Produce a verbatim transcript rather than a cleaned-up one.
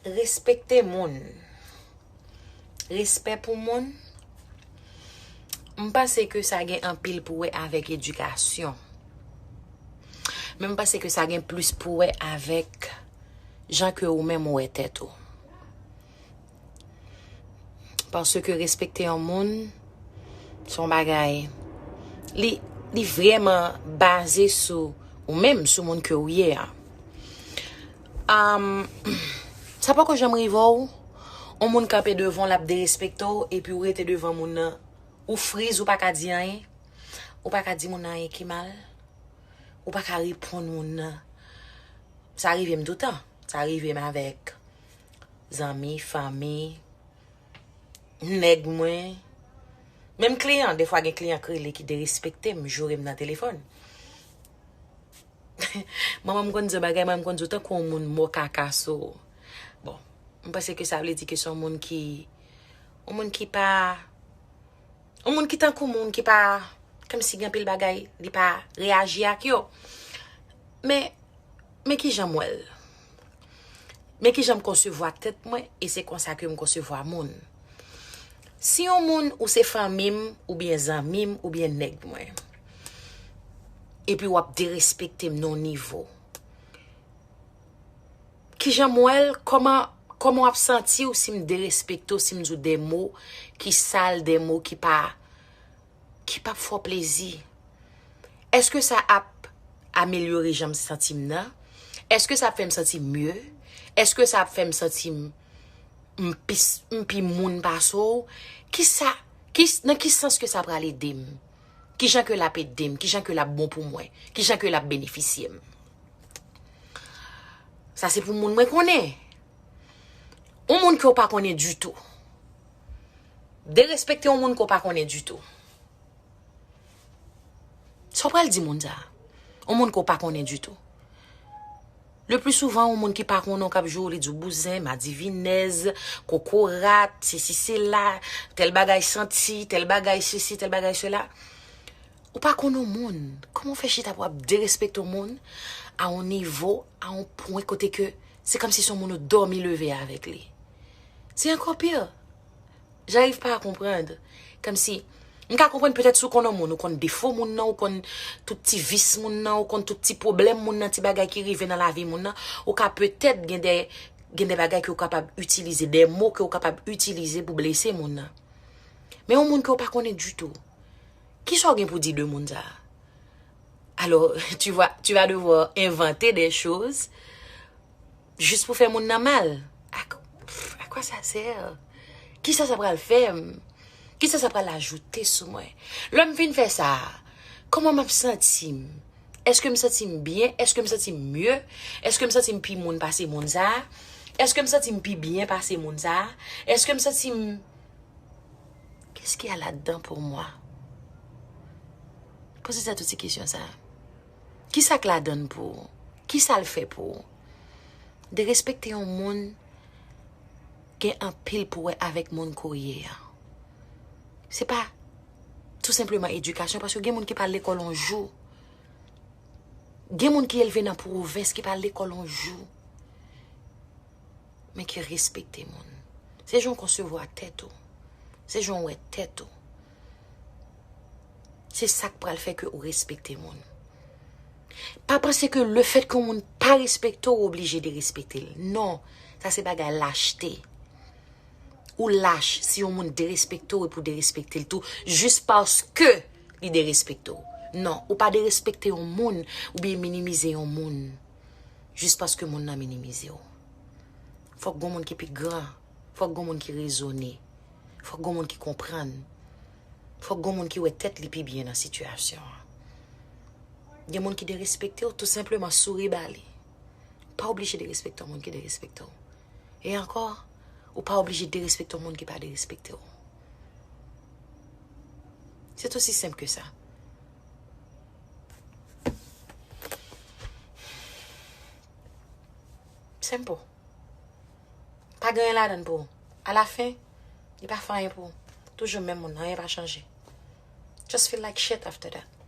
Respekte moun. Respè pou moun. M panse ke sa gen anpil pou wè avèk edikasyon. Men m panse ke sa gen plis pou wè avèk jan ke ou menm ou wè tèt ou. Paske respekte yon moun, se yon bagay, li, li vrèman baze sou ou menm, sou moun ke ou ye a. Am, sa poko janm rive w, yon moun kanpe devan w, l ap derespekte w, epi ou rete devan moun nan, ou friz, ou pa ka di anyen, ou pa ka di moun nan anyen ki mal, ou pa ka reponn moun nan. Sa rive m toutan. Sa rive m avèk zanmi, fanmi, nèg mwen. Menm kliyan, defwa gen kliyan k rele ki derespekte m, joure m nan telefòn. Manman m konn di yon bagay, manman m konn di w tankou yon moun mò kaka sou ou. Bon, m panse ke sa vle di ke se yon moun ki, yon moun ki pa, yon moun ki tankou moun ki pa, kòmsi gen anpil bagay, li pa reyaji ak yo. Men, men kijan m wè l. Men kijan m konsevwa tèt mwen, e se konsa ke m konsevwa moun. Si yon moun, ou se fanmi m, oubyen zanmi m, oubyen nèg mwen, epi w ap derespekte m nan yon nivo, kijan m wè l, kòman, kòman w ap santi w si m derespekte w, si m di w de mo ki sal, de mo ki pa, ki p ap fè w plezi? Èske sa ap amelyore jan m santi m nan? Èske sa ap fè m santi m mye? Èske sa ap fè m santi m, m pi, m pi moun pase w? Kisa, ki, nan ki sans ke sa pral ede m? Kijan ke l ap ede m? Kijan ke l ap bon pou mwen? Kijan ke l ap benefisye m? Sa se pou moun mwen konnen. Yon moun ke w pa konnen ditou. Derespekte yon moun ke w pa konnen ditou. Sa w pral di moun sa a? Yon moun ke w pa konnen ditou. Le pli souvan, yon moun ki pa konnen w k ap joure w, li di w bouzen, madivinèz, kokorat, sesi sela, tèl bagay santi, tèl bagay sesi, tèl bagay sela. Ou pa konn yon moun. Kòman w fè chita pou w ap derespekte yon moun a yon nivo, a yon pwen kote ke se kòmsi se yon moun ou dòmi leve avèk li? Se ankò pi. J'arrive pas à comprendre. Kòmsi, m ka konprann petèt si w konn yon moun, ou konn defo moun nan, ou konn tout ti vis moun nan, ou konn tout ti pwoblèm moun nan, ti bagay ki rive nan lavi moun nan, ou ka petèt gen de, gen de bagay ke w kapab itilize, de mo ke w kapab itilize pou blese moun nan. Men yon moun ke w pa konnen ditou, kisa w gen pou di de moun sa a? Alors, tu vas, tu vas devoir inventer des choses juste pou fè moun nan mal. À, à quoi ça sert? Kisa sa pral fè m? Kisa sa pral ajoute sou mwen? Lè m fin fè sa, kòman m ap santi m? Èske m santi m byen? Èske m santi m mye? Èske m santi m pi moun pase moun sa a? Èske m santi m pi byen pase moun sa a? Èske m santi m Qu'est-ce qu'il y a là-dedans pour moi? Poze tèt ou ti kesyon sa a. Kisa k ladan l pou ou? Kisa l fè pou ou? Derespekte yon moun gen anpil pou wè avèk moun ke w ye a. Se pa tou senpleman edikasyon, paske gen moun ki pa al lekòl yon jou. Gen moun ki elve nan pwovens ki pa al lekòl yon jou. Men ki respekte moun. Se jan w konsevwa tèt ou. Se jan w wè tèt ou. Se sa k pral fè ke ou respekte moun. Pa panse ke lefètke yon moun pa respekte w, ou oblije derespekte l. Non, sa se bagay lachte. Ou lach si yon moun derespekte w epi w derespekte l tou, jis paske li derespekte w. Non, ou pa derespekte yon moun oubyen minimize yon moun jis paske moun nan minimize w. Fòk gon moun ki pi gran, fòk gon moun ki rezone, fòk gon moun ki konprann, fòk gon moun ki wè tèt li pi byen nan sitiyasyon an. Gen moun ki derespekte w, tou senpleman souri ba li. Pa oblije derespekte yon moun ki derespekte w. E ankò, ou pa oblije derespekte yon moun ki pa derespekte w. C'est aussi simple que ça. Simple. Pa gen anyen ladan l pou ou. Alafen, li pa fè anyen pou ou. Toujou menm moun nan, anyen pa chanje. Just feel like shit after that.